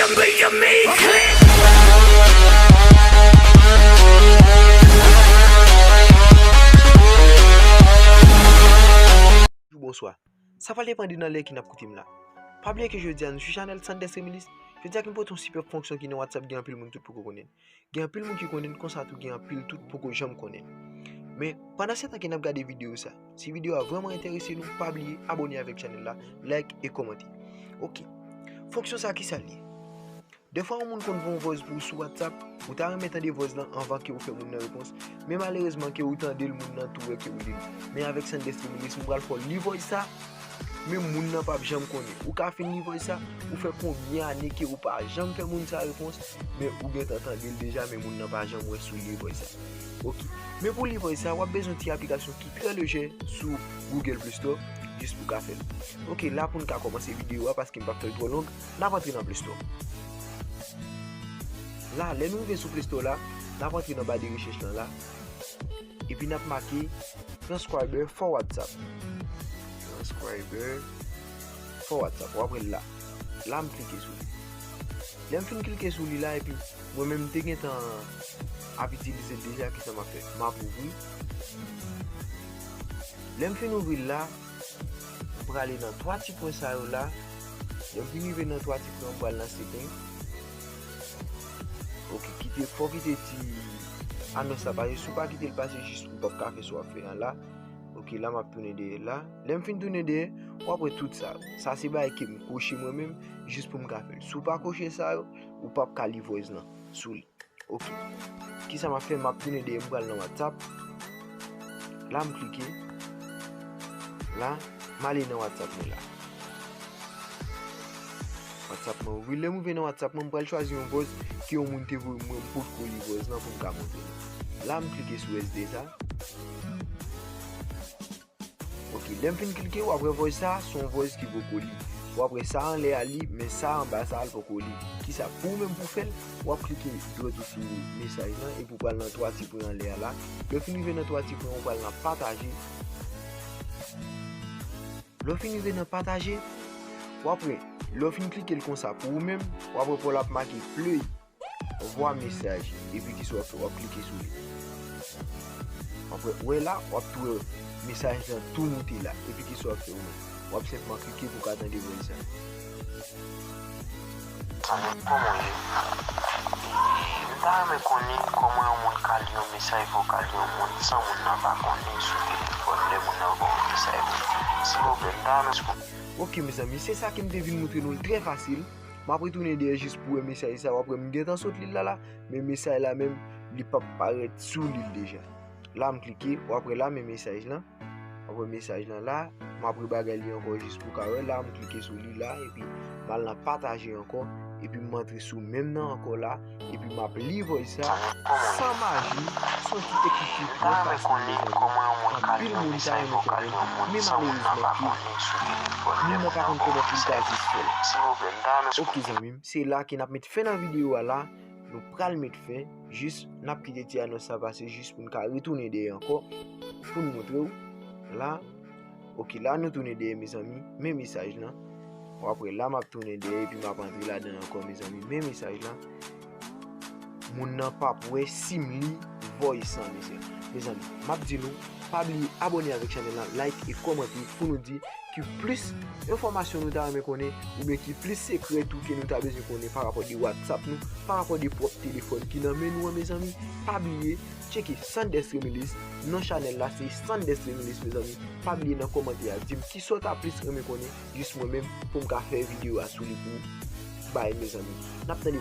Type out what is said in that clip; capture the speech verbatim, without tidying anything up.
Bonswa. Sa pral depann de nan lè ke n ap koute m la. Pa bliye ke jodi a nou sou chanèl Sanders Remillis. Jodi a ke m pote yon sipèb fonksyon ki nan WhatsApp, gen anpil moun tout poko konnen. Gen anpil moun ki konnen l, konsa tou gen anpil tout poko janm konnen l. Men, pandan se tan ke n ap gade videyo sa, si videyo a vrèman enterese nou, pa bliye abòne avèk chanèl la, like e kòmante. Oke. Fonksyon sa, kisa l ye? Dèfwa yon moun konn voye yon voice pou ou sou WhatsApp, ou ta renmen tande voice lan anvan ke ou fè moun nan repons, men malerezman ke ou tande l, moun nan tou wè ke ou li l. Men avèk Sanders Remillis, m pral fè w li voice sa, men moun nan p ap janm konnen. Ou ka fin li voice sa, ou fè konbyen ane ke ou pa janm fè moun sa repons, men ou gentan tande l deja, men moun nan pa janm wè si w li voice sa. Oke. Men pou li voice sa, w ap bezwen ti aplikasyon ki trè lejè sou Google Play Store, jis pou w ka fè l. Oke, la pou n ka kòmanse videyo a, paske m p ap fè l twò long, n ap antre nan Play Store. La, lè nou rive sou Play Store la, n ap antre nan ba de rechèch lan la, epi n ap make Transcriber for WhatsApp. Transcriber for WhatsApp. W ap wè l la. La, m klike sou li. Lè m fin klike sou li la, epi mwen menm, m te gentan ap itilize l deja, kisa m ap fè? M ap ouvri. Lè m fin ouvri l la, m prale nan twa ti pwen sa yo la. Lè m fin rive nan twa ti pwen, m pral nan setting. Oke, kite, fò kite ti anons la pase. Si w pa kite l pase, jis ou p ap ka fè sa w ap fè an la. Oke, la m ap tounen dèyè la. Lè m fin tounen dèyè, w ap wè tout sa yo. Sa se bagay ke m koche mwen menm, jis pou m ka fè l. Si w pa koche sa yo, ou p ap ka li voice lan sou li. Oke. Kisa m ap fè? M ap tounen dèyè, m pral nan WhatsApp. La, m klike. La, m ale nan WhatsApp mwen la. WhatsApp mwen ouvri. Lè m rive nan WhatsApp mwen, m pral chwazi yon voice ke yon moun te voye mwen, m potko li voice lan pou m ka montre nou. La, m klike sou S D sa. Oke, lè m fin klike, w ap wè voice sa, se yon voice ki poko li. W ap wè sa anlè a li, men sa anba sa, l poko li. Kisa, pou ou menm pou w fè l, w ap klike dwat ou sou mesaj lan, epi w pral nan twa ti pwen anlè a la. Lè w fin rive nan twa ti pwen, w pral nan pataje. Lè w fin rive nan pataje, w ap wè, lè w fin klike l konsa pou ou menm, w ap wè pou l ap make play. Vwa mesaj, epi kisa w ap fè, w ap klike sou li. W ap wè, wè la, w ap tou wè mesaj lan tou moute la, epi kisa w ap fè ou menm? W ap senpman klike pou w ka tande voice sa. Zanmi, kòman w ye? E, m ta renmen konnen kòman yon moun ka li yon mesaj vokal yon moun san moun nan pa konnen sou telefòn lè moun nan voye yon mesaj pou li. Silvouplè, m ta renmen. Oke, mezanmi, se sa ke m te vin montre nou l trè fasil. M ap retounen dèyè jis pou wè mesaj sa. W ap wè m gentan sot li l la la, men mesaj la menm, li p ap parèt sou li l deja. La, m klike, w ap wè la, men mesaj lan. W ap wè mesaj lan la. M ap rebagay li ankò jis pou w ka wè. La, m klike sou li la, epi m al nan pataje ankò, epi m antre sou menm nan ankò la, epi m ap li voice sa san maji, se yon ti teknik ki trè fasil, mezanmi. Anpil moun ta renmen konnen, men malerezman ke moun nan pa konn kòman pou l ta jis fè l. Oke, zanmi m, se la ke n ap met fen nan videyo a la. Nou pral met fen. Jis, n ap kite ti anons sa pase jis pou n ka retounen dèyè ankò, pou n montre w. La, oke, la nou tounen dèyè, mezanmi. Men mesaj lan. W ap wè la, m ap tounen dèyè, epi m ap antre ladan ankò, mezanmi. Men mesaj lan. Moun nan p ap wè si m li voice lan, mesye. Mezanmi, m ap di nou, pa bliye abòne avèk chanèl lan, like e kòmante pou nou di ki plis enfòmasyon nou ta renmen konnen, oubyen ki plis sekrè tou ke nou ta bezwen konnen pa rapò de WhatsApp nou, pa rapò de pwòp telefòn ki nan men nou an, mezanmi. Pa bliye tcheke Sanders Remillis, non chanèl la se Sanders Remillis, mezanmi. Pa bliye nan kòmantè a, di m kisa w ta plis renmen konnen, jis mwen menm, pou m ka fè videyo a sou li pou bay, mezanmi. N ap tande